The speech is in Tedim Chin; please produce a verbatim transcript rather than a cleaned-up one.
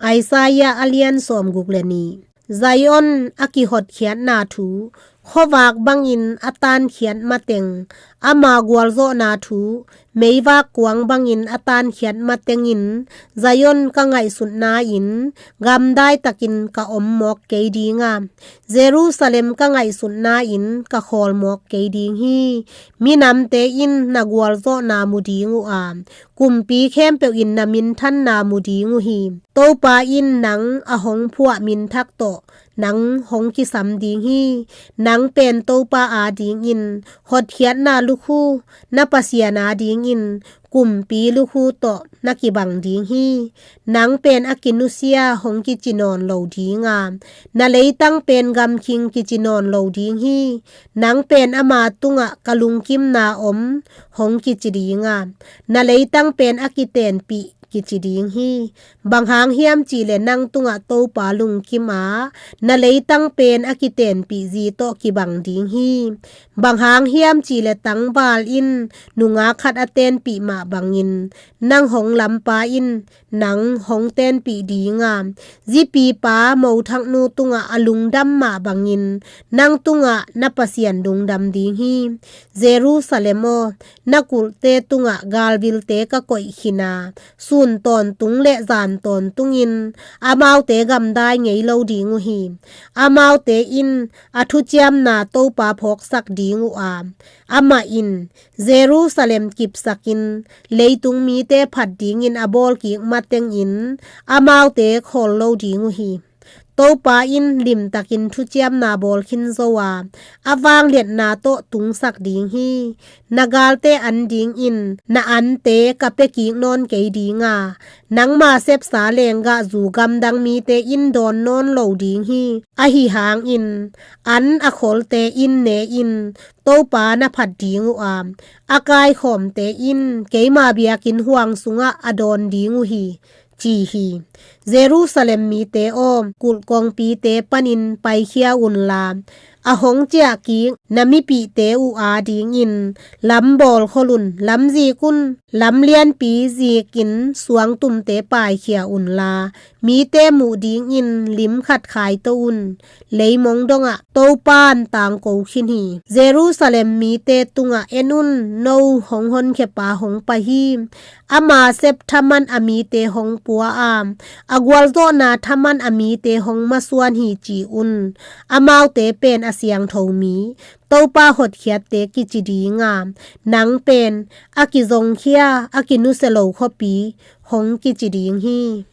Isaiah a lian sawmguk le nih. Zion a kihotkhiatna thu, khuavak bangin a tankhiat mateng, ama gualzawhna thu, meivak kuang bangin a tankhiat matengin, Zion ka ngaihsutna-in gamdai takin ka om mawk kei ding a, Jerusalem ka ngaihsutna-in ka khawl mawk kei ding hi. Minamte in na gualzawhna mu ding uh a, kumpi khempeuh in na minthanna mu ding uh hi. Topa in nang a hong phuah minthak tawh nang hong kisam ding hi. Nang pen Topa adingin hotkhiatna lukhu, na Pasian adingin kumpi lukhu tawh na kibang ding hi. Nang pen a kinusia hong kici nawn lo ding a, na leitang pen gamkhing kici nawn lo ding hi. Nang pen ama tungah ka lungkimna om hong kici ding a, na leitang pen a kitenpih kici ding hi. Bang hang hiam cihleh nang tungah Topa lungkim a, na leitang pen a kitenpih zi tawh kibang ding hi. Bang hang hiam cihleh tangval in nungak khat a tenpih mah bangin, nang hong lampa in nang hong tenpih ding a, zipipa mothaknu tungah a lungdam mah bangin, nang tungah na Pasian lungdam ding hi. Jerusalem aw, na kulhte tungah galvilte ka koih khin a, sun tawntung le zan tawntungin amaute gamdai ngei lo ding uh hi. Amaute in a thuciamna Topa phawksak ding uh a, amah in Jerusalem kipsakin leitung mite phat dingin a bawlkik matengin amaute khawl lo ding uh hi. Topa in limtakin thuciamna bawl khin zo a, a vangliatna tawh tungsak ding hi. Na galte an dingin na ante ka pia kik nawn kei ding a, nangma sepsa lenggah zu gamdang mite in dawn nawn lo ding hi. Ahi hangin an a kholte in ne in Topa na phat ding uh a, a kaikhawmte in keima biakinn huang sungah a dawn ding uh hi, ci hi. Jerusalem mite aw, kulh kongpite panin paikhia unla, a hong ciahkik na mipihte uh adingin lam bawlkhol un, lamzik un, lam lianpi zikin suangtumte paikhia unla, mite muh dingin lim khat khaito un. Leimong dongah Topa in tangko khin hi. Jerusalem mite tungah, en un, no hong honkhiapa hong pai hi. Ama sep thaman a mite hong pua a, a gualzawhna thaman a mite hong masuan hi, ci un. Amaute pen a siangtho mi, Topa hotkhiatte kici ding a, nang pen a kizongkhia, a kinusia lo khuapi hong kici ding hi.